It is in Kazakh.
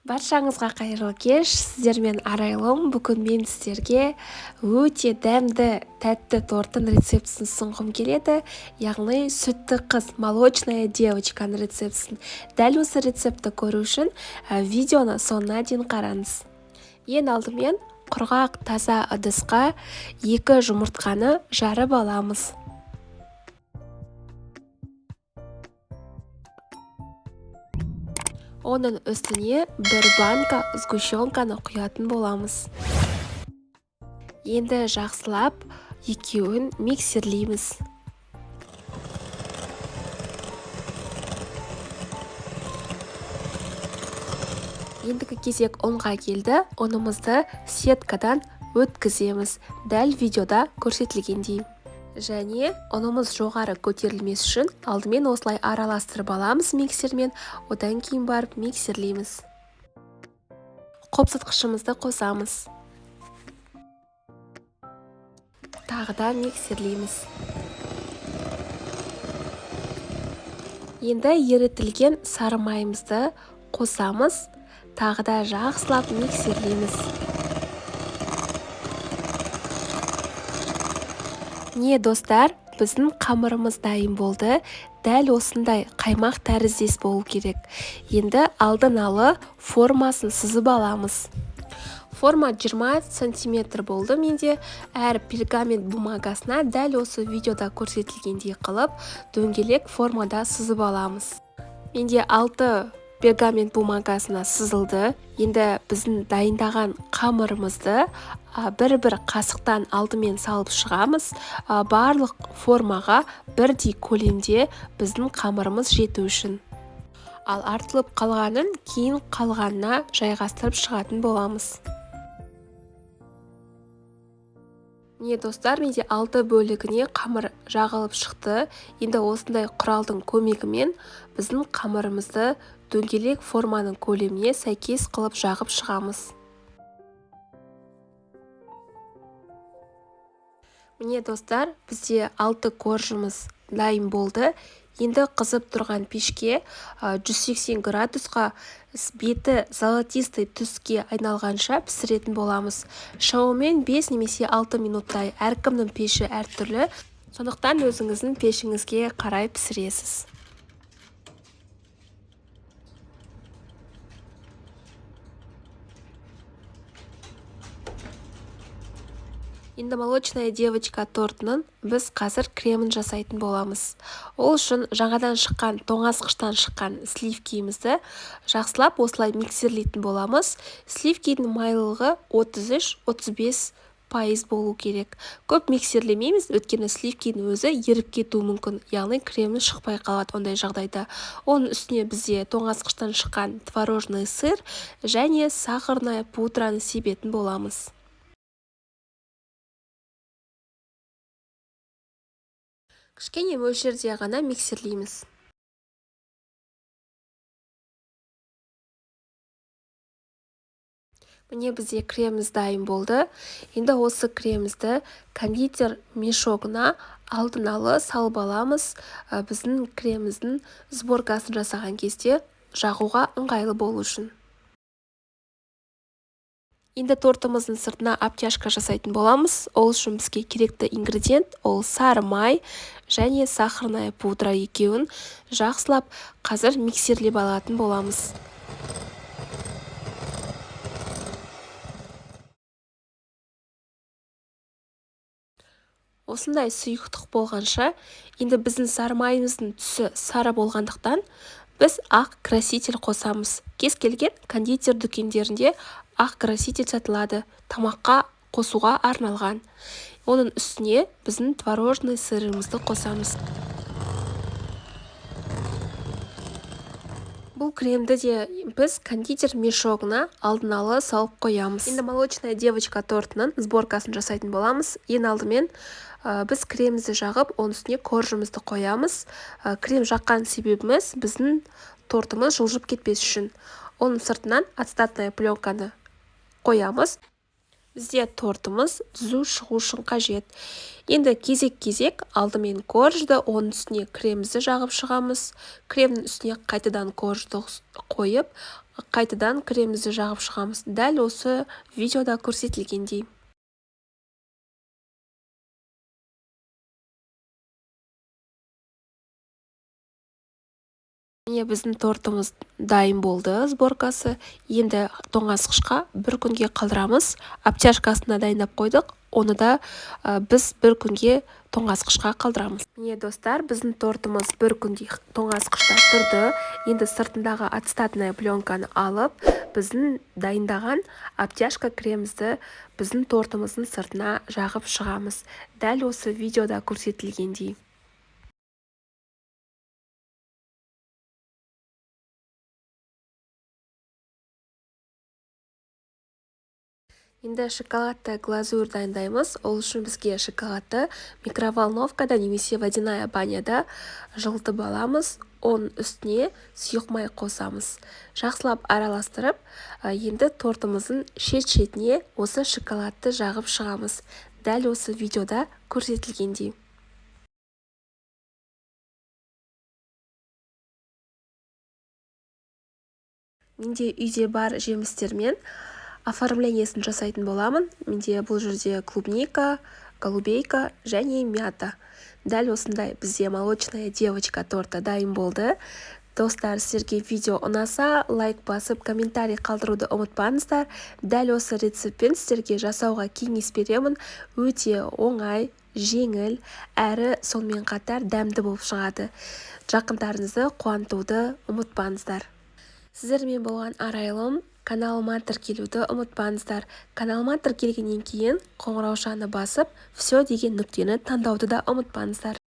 Баршаңызға қайырлы кеш. Сіздермен Арайлым. Бүгін мен сіздерге өте дәмді, тәтті торттың рецептісін ұсынғым келеді. Яғни сүтті қыз, молочная девочканың рецептісін. Дәл осы рецептті көру үшін видеоны соңына дейін қараңыз. Ең алдымен құрғақ таза ыдысқа 2 жұмыртқаны жарып аламыз. Оның үстіне 1 банка сгущенканы құятын боламыз. Енді жақсылап екеуін миксерлейміз. Ендігі кезек ұнға келді. Ұнымызды сеткадан өткіземіз, дәл видеода көрсетілгендей. Және ұнымыз жоғары көтерілмес үшін алдымен осылай араластырып аламыз миксермен, одан кейін барып миксерлейміз. Қопсытқышымызды қосамыз. Тағы да миксерлейміз. Енді ерітілген сары майымызды қосамыз, тағы да жақсылап миксерлейміз. Не, достар, біздің қамырымыз дайын болды. Дәл осындай қаймақ тәріздес болу керек. Енді алдын ала формасын сызып аламыз. Форма 20 сантиметр болды менде. Әр пергамент бумагасына дәл осы видеода көрсетілгендей қылып дөңгелек формада сызып аламыз. Менде 6 пергамент бумагасына сызылды. Енді біздің дайындаған қамырымызды бір-бір қасықтан алдымен салып шығамыз. Барлық формаға бірдей көлемде біздің қамырымыз жету үшін. Ал артылып қалғанын кейін қалғанына жайғастырып шығатын боламыз. Міне, достар, менде 6 бөлігіне қамыр жағылып шықты. Енді осындай құралдың көмегімен біздің қамырымызды дөңгелек форманың көлеміне сәйкес қылып жағып шығамыз. Міне, достар, бізде 6 коржымыз дайын болды. Енді қызып тұрған пешке 180 градусқа беті золотистый түске айналғанша пісіретін боламыз. Шамамен 5 немесе 6 минуттай. Әркімнің пеші әртүрлі, сондықтан өзіңіздің пешіңізге қарай пісіресіз. Енді молочная девочка тортының біз қазір кремін жасайтын боламыз. Ол үшін жаңадан шыққан, тоңазытқыштан шыққан сливкиімізді жақсылап осылай миксерлейтін боламыз. Сливкидің майлылығы 33-35% болу керек. Көп миксерлемейміз, өйткені сливкидің өзі еріп кетуі мүмкін, яғни кремі шықпай қалады ондай жағдайда. Оның үстіне бізде тоңазытқыштан шыққан творожный сыр және сахарная пудраны себетін боламыз. Кішкене мөлшерде ғана миксерлейміз. Міне, бізде креміміз дайын болды. Енді осы кремімізді кондитер мешогына алдын ала салып аламыз. Біздің креміміздің сборкасын жасаған кезде жағуға ыңғайлы болу үшін. Енді тортымыздың сыртына обтяжка жасайтын боламыз. Ол үшін бізге керекті ингредиент ол сары май және сахарная пудра, екеуін жақсылап қазір миксерлеп алатын боламыз. Осындай сұйықтық болғанша, енді біздің сары майымыздың түсі сары болғандықтан біз ақ краситель қосамыз. Кез келген кондитер дүкендерінде ақ краситель сатылады, тамаққа қосуға арналған. Оның үстіне біздің творожный сырымызды қосамыз. Бұл кремді де біз кондитер мешогына алдын ала салып қоямыз. Енді молочная девочка тортының сборкасын жасайтын боламыз. Ең алдымен біз кремімізді жағып, оның үстіне коржымызды қоямыз. Крем жаққан себебіміз біздің тортымыз жылжып кетпес үшін. Оның сыртынан ацетатная пленканы қоямыз. Бізде тортымыз түзу шығу үшін қажет. Енді кезек-кезек алдымен коржды, оның үстіне кремімізді жағып шығамыз. Кремнің үстіне қайтадан коржды қойып, қайтадан кремімізді жағып шығамыз. Дәл осы видеода көрсетілгендей. Міне, біздің тортымыз дайын болды, сборкасы. Енді тоңазытқышқа бір күнге қалдырамыз. Обтяжкасын да дайындап қойдық, оны да біз бір күнге тоңазытқышқа қалдырамыз. Міне, достар, біздің тортымыз бір күндей тоңазытқышта тұрды. Енді сыртындағы ацетатная пленканы алып, біздің дайындаған обтяжка кремімізді біздің тортымыздың сыртына жағып шығамыз, дәл осы видеода көрсетілгендей. Енді шоколадты глазурь дайындаймыз. Ол үшін бізге шоколадты микроволновкада немесе водяная баняда жылытып аламыз. Оның үстіне сұйық май қосамыз. Жақсылап араластырып, енді тортымыздың шет-шетіне осы шоколадты жағып шығамыз, дәл осы видеода көрсетілгендей. Менде үйде бар жемістермен оформлениесін жасайтын боламын. Менде бұл жерде клубника, голубейка және мята. Дәл осындай бізде молочная девочка торты дайын болды. Достар, сіздерге видео ұнаса, лайк басып, комментарий қалдыруды ұмытпаңыздар. Дәл осы рецептпен сіздерге жасауға кеңес беремін. Өте оңай, жеңіл, әрі сонымен қатар дәмді болып шығады. Жақындарыңызды қуантуды ұмытпаңыздар. Сіздермен болған Арайлым. Каналыма тіркелуді ұмытпаңыздар. Каналыма тіркелгеннен кейін қоңыраушаны басып, «Все» деген нүктені таңдауды да ұмытпаңыздар.